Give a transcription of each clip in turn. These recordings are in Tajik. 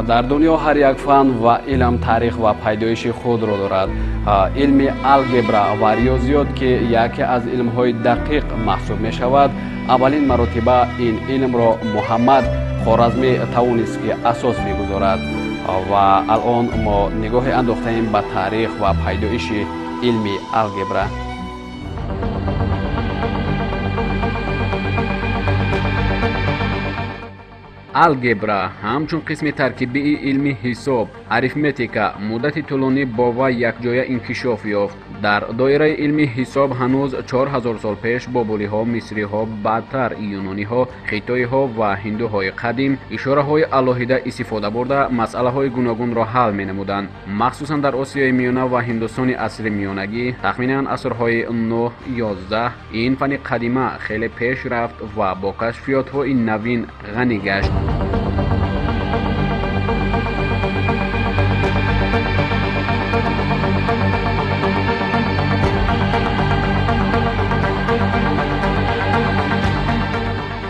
Дар дунё ҳар як фан ва илм таърих ва пайдоиши худро дорад. Илми алгебра ва риёзиёт, ки яке аз илмҳои дақиқ маҳсуб мешавад, аввалин маротиба ин илмро Муҳаммад Хоразмӣ тавонист, ки асос бигузорад. Ва алон мо нигоҳе андохтаем ба таърих ва пайдоиши илми алгебра. Алгебра ҳамчун қисми таркибии илми ҳисоб, арифметика, муддати тӯлонӣ бо вай якҷоя инкишоф ёфт. Дар доираи илми ҳисоб ҳанӯз 4000 сол пеш бобулиҳо, мисриҳо, баъдтар юнониҳо, хитоиҳо ва ҳиндуҳои қадим ишораҳои алоҳида истифода бурда масъалаҳои гуногунро ҳал менамуданд. Махсусан дар Осиёи Миёна ва Ҳиндустони асри миёнагӣ тахминан асрҳои 9-11 ин фани қадима хеле пеш рафт ва бо кашфиётҳои навин ғанӣ гашт.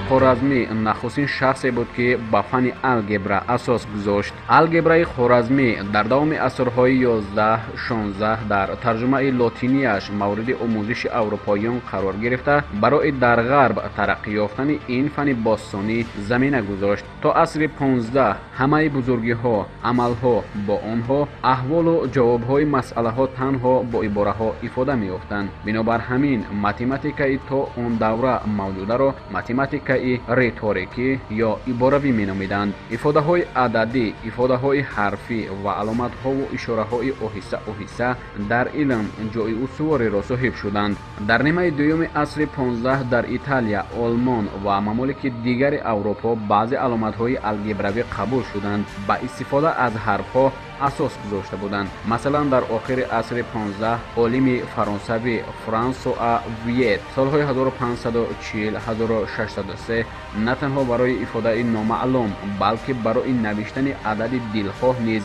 Хоразмӣ нахустин шахсе буд, ки ба фани алгебра асос гузошт. Алгебраи Хоразмӣ дар давоми асрҳои 11-16 дар тарҷумаи лотинияш мавриди омӯзиши аврупоиён қарор гирифта, барои дар ғарб тараққӣ ёфтани ин фани бостонӣ замина гузошт. То асри 15 ҳамаи бузургиҳо, амалҳо бо онҳо, аҳволу ҷавобҳои масъалаҳо танҳо бо ибораҳо ифода меёфтанд. Бинобар ҳамин математикаи то он давра мавҷударо математикаи риторикӣ ё иборавӣ меномиданд. Ифодаҳои ададӣ, ифодаҳои ҳарфӣ ва аломатҳову ишораҳои оҳиста-оҳиста дар илм ҷои устувориро соҳиб шуданд. Дар нимаи дуюми асри 15 дар Италия, Олмон ва мамолики дигари Аврупо баъзе аломатҳои алгебравӣ қабул шуданд. Ба истифода аз ҳарфҳо асос гузошта буданд. Масалан, дар охири асри 15 олими фаронсавӣ Франсуа Виет солҳои 1540-1603 на танҳо барои ифодаи номаълум, балки барои навиштани адади дилхоҳ низ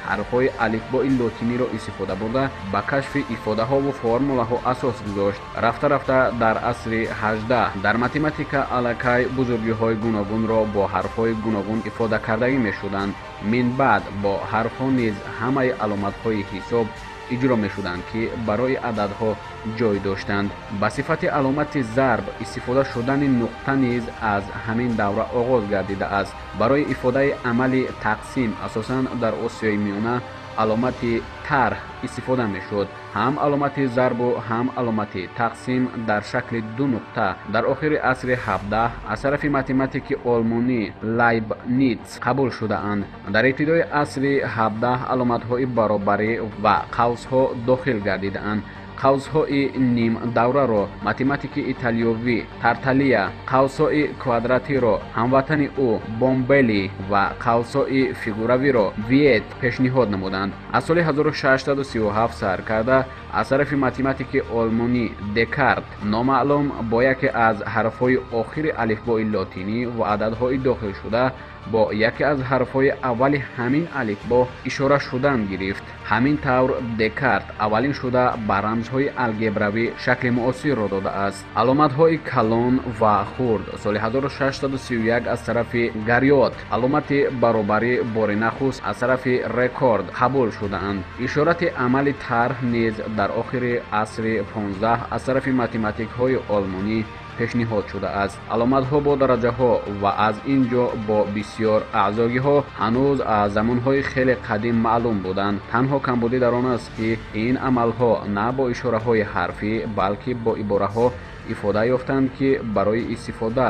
ҳарфҳои алифбои лотиниро истифода бурда, ба кашфи ифодаҳову формулаҳо асос гузошт. Рафта-рафта дар асри 18 дар математика аллакай бузургиҳои гуногунро бо ҳарфҳои гуногун ифода кардагӣ мешуданд. Минбаъд бо ҳарфҳо низ ҳамаи аломатҳои ҳисоб иҷро мешуданд, ки барои ададҳо ҷой доштанд. Ба сифати аломати зарб истифода шудани нуқта низ аз ҳамин давра оғоз гардидааст. Барои ифодаи амали тақсим асосан дар Осиёи Миёна аломати тарҳ истифода мешуд. Ҳам аломати зарбу ҳам аломати тақсим дар шакли ду нуқта дар охири асри 17 аз тарафи математики олмонӣ Лайбниц қабул шудаанд. Дар ибтидои асри 17 аломатҳои баробарӣ ва қавсҳо дохил гардидаанд. Қавсҳои нимдавраро математики италиёвӣ Тарталия, қавсҳои квадратиро ҳамватани ӯ Бомбели ва қавсҳои фигуравиро Виет пешниҳод намуданд. Аз соли 1637 сар карда аз тарафи математики олмонӣ Декарт номаълум бо яке аз ҳарфҳои охири алифбои лотинӣ ва ададҳои дохилшуда бо яке аз ҳарфҳои аввали ҳамин алифбо ишора шудан гирифт. Ҳамин тавр Декарт аввалин шуда ба рамзҳои алгебравӣ шакли муосирро додааст. Аломатҳои калон ва хурд соли 1631 аз тарафи Гариот, аломати баробарӣ бори нахуст аз тарафи Рекорд қабул шудаанд. Ишорати амали тарҳ низ дар охири асри 15 аз тарафи математикҳои олмонӣ пешниҳод шудааст. Аломатҳо бо дараҷаҳо ва аз ин ҷо бо бисёр аъзогиҳо ҳанӯз аз замонҳои хеле қадим маълум буданд. Танҳо камбудӣ дар он аст, ки ин амалҳо на бо ишораҳои ҳарфӣ, балки бо ибораҳо ифода ёфтанд, ки барои истифода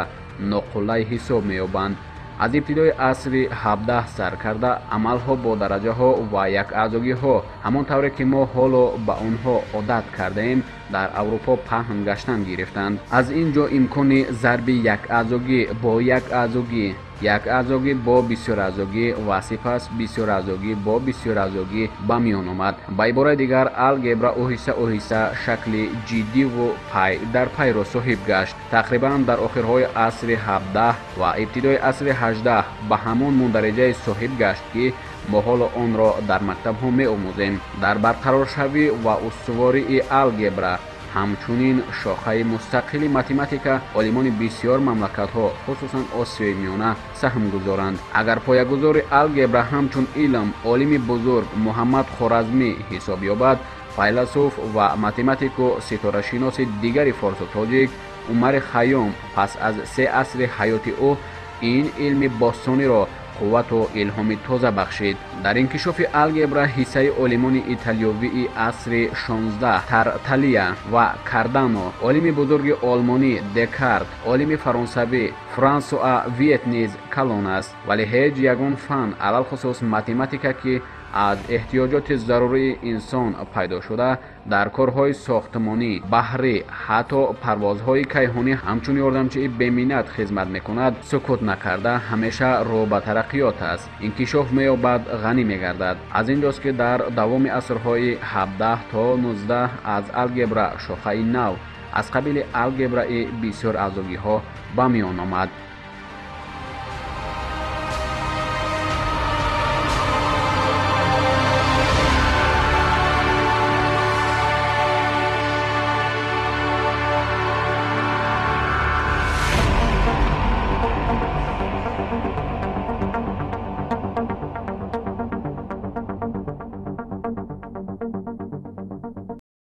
ноқулай ҳисоб меёбанд. Аз ибтидои асри 17 сар карда амалҳо бо дараҷаҳо ва якаъзогиҳо ҳамон тавре ки мо ҳоло ба онҳо одат кардаем дар Аврупо паҳн гаштан гирифтанд. Аз ин ҷо имкони зарби якаъзогӣ бо якаъзогӣ, якаъзогӣ бо бисёраъзогӣ ва сипас бисёраъзогӣ бо бисёраъзогӣ ба миён омад. Ба ибораи дигар, алгебра оҳиста-оҳиста шакли ҷиддиву пай дар пайро соҳиб гашт. Тақрибан дар охирҳои асри 17 ва ибтидои асри 18 ба ҳамон мундариҷае соҳиб гашт, ки мо ҳоло онро дар мактабҳо меомӯзем. Дар барқароршавӣ ва устувории алгебра Ҳамчунин шохаи мустақили математика олимони бисёр мамлакатҳо, хусусан Осиёи Миёна, саҳм гузоранд. Агар поягузори алгебра ҳамчун илм олими бузург Муҳаммад Хоразмӣ ҳисоб ёбад, файласуф ва математику ситорашиноси дигари форсу тоҷик Умари Хайём пас аз 3 асри ҳаёти ӯ ин илми бостониро қуввату илҳоми тоза бахшид. Дар инкишофи алгебра ҳиссаи олимони италиёвии асри 16 Тарталия ва Кардано, олими бузурги олмонӣ Декарт, олими фаронсавӣ Франсуа Виет низ калон аст. Вале ҳеҷ ягон фан, алалхусус математика, ки аз эҳтиёҷоти зарурии инсон пайдо шуда, дар корҳои сохтмонӣ, баҳрӣ, ҳатто парвозҳои кайҳонӣ ҳамчун ёрдамчии беминнат хизмат мекунад, сукут накарда ҳамеша рӯ ба тараққиёт аст, инкишоф меёбад, ғанӣ мегардад. Аз ин ҷост, ки дар давоми асрҳои 17 то 19 аз алгебра шохаи нав аз қабили алгебраи бисёр аъзогиҳо ба миён омад.